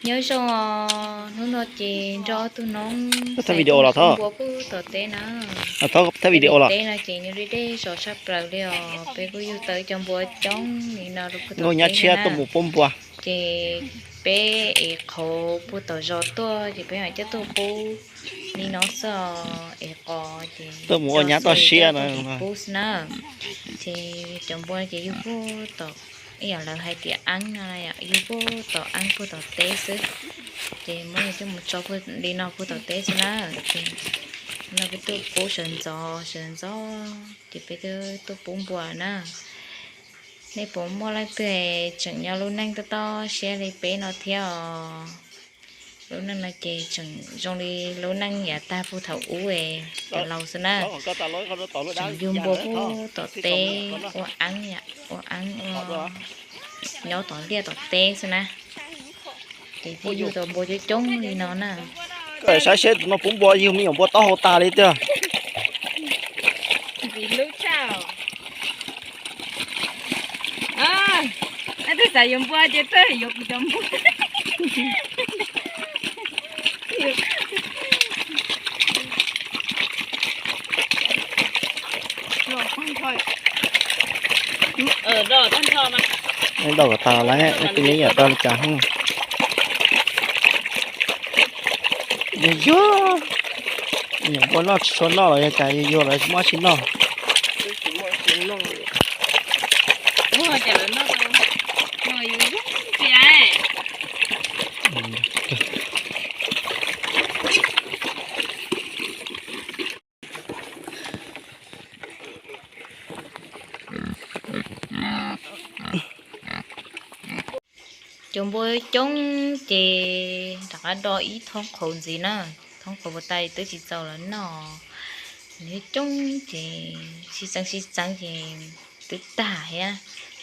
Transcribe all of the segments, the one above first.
Nyob zoo os, hnub no ces nrog ob tug noob thaij video los thov npua puag tom teb na. Thov thaij video los teb no ces nyob li deb zos tshaj plaws li os. Peb kuj yug tau cov npua coob li no rau puag tom teb na. Ces peb ev qhauv puag tom zos tuaj ces peb mam coj tuaj pub li no xwb os. Ev qos ces tuaj mus ua nyab toj siab no pub xwb na. Ces cov npua ces yug puag tom, ib yam lawv hais tias eeb no, yug puag tom eeb puag tom teb xwb. Ces muab coj mus tso li no puag tom teb xwb na. Ces no peb tuaj pub sawv ntxov sawv ntxov ces peb twb tuaj pub npua na. Nej puas muaj leej twg tseem nyob lub neej toj toj siab li peb no thiab os? Lub neej no ces tseem zoo li lub neej yav tag puag thaum ub cov laus xwb na. Tseem yug npua puag tom teb ua eeb, ua eeb ua nyob tom liaj tom teb xwb na. Ces thiaj yug tau npua coob coob li no na. Koj saib seb tus no puv npua yug me nyuam npua taub hau tag li tiag. Twb xav yuav npua ces twb yuav kuv cov npua. Dau kom tag lawm, tus me nyuam dau li cas. Yuag yuag, me nyuam npua noj tsis tshua noj los yog cas yuag yuag los tsis muaj dab tsi noj. Cov npua coob ces rov qab do ib thoob qhauv ntxiv na. Thoob qhauv puas tas twb tsis txaus lawv noj. Nws coob ces sib txeeb sib txeeb ces twb tag thiab.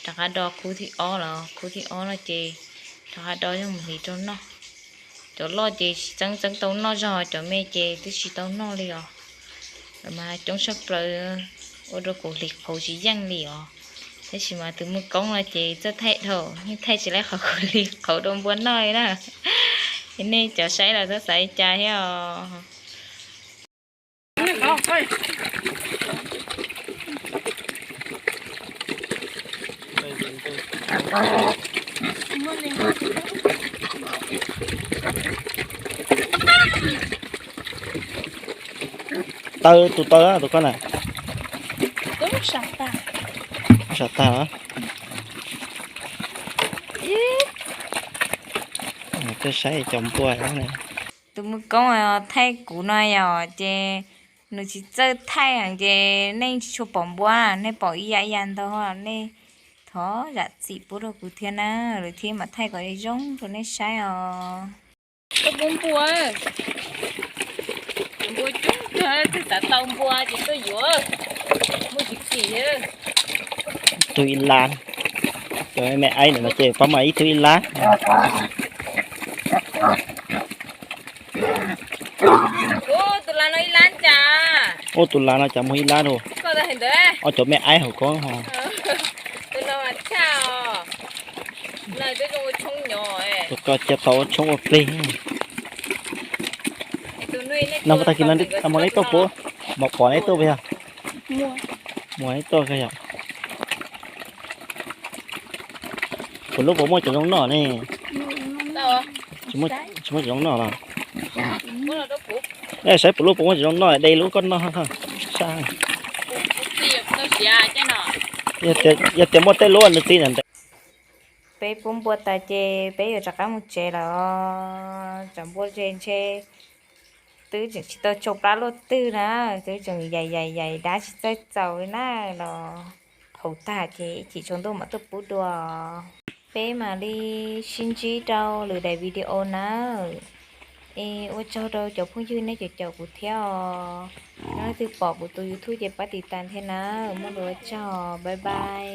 Rov qab do khub thib ob los, khub thib ob no ces rov qab do coj mus hliv rau noj. Cov loj ces sib txeeb txeeb tau noj zog, cov me ces twb tsis tau noj li os. Lawv mas coob tshaj plaws, ua rau kuv hliv qhauv tsis yeej li os. Tab sis mas tus muaj koob no ces txawj thaij dhau, yeej thaij tsis laib qhov kuv hliv qhauv rau npua noj li na. Nej cov saib los txhob xav li cas thiab os. Taw, tus taw tus koj na. Sam tag los. Koj saib cov npua. Tus muaj koob thaij kuv no yom, ces nws tsis txawj thaij ces nej tsis tshua pom npua, nej pom ib yam ib yam ntau, nej thov zam txim pub rau kuv thiab na, lwm thiab mam thaij kom zoo rau nej saib os. Koj pub npua, npua coob kawg, twb xav tau npua ces tuaj yuav, muaj tsis kim. Tug ib lab, cov me aib ntawm no ces pab mas ib tug ib lab. Tus lab no ib lab cas? Ua tus lab no cas muag ib lab rau. Ob cov me aib hauv ko ho. Tus ko cia tau ua tshoob ua plig. No puas tag kis no muag neb tuaj puas, mos pom neb tuaj puas yog? Muag neb tuaj yog. Kuv lub puas muaj cov zoo noj ne? Tsis muaj cov zoo noj los? Saib puas lub puas muaj cov zoo noj, de lub koj noj. Yog tias muaj tej lub nws txi ntawd. Peb pub npua tas ces peb yuav rov qab mus tsev lawm. Tsam npua ces ntshe twb tseem tsis tau tsau plab luaj twg na, twb tseem yaim yaim yaim dab tsis txawj txaus li na los. Qhauv tag ces ib chim tsaus ntuj mam tuaj pub dua. Peb mam li sib ntsib rau lwm daim video nawb. Es ua tsaug rau cov phooj ywg nej caum caum kuv thiab os. Yog leej twg pom kuv tus YouTube ces pab tiv tas thiab nawb. Muaj lus ua tsaug, bye bye.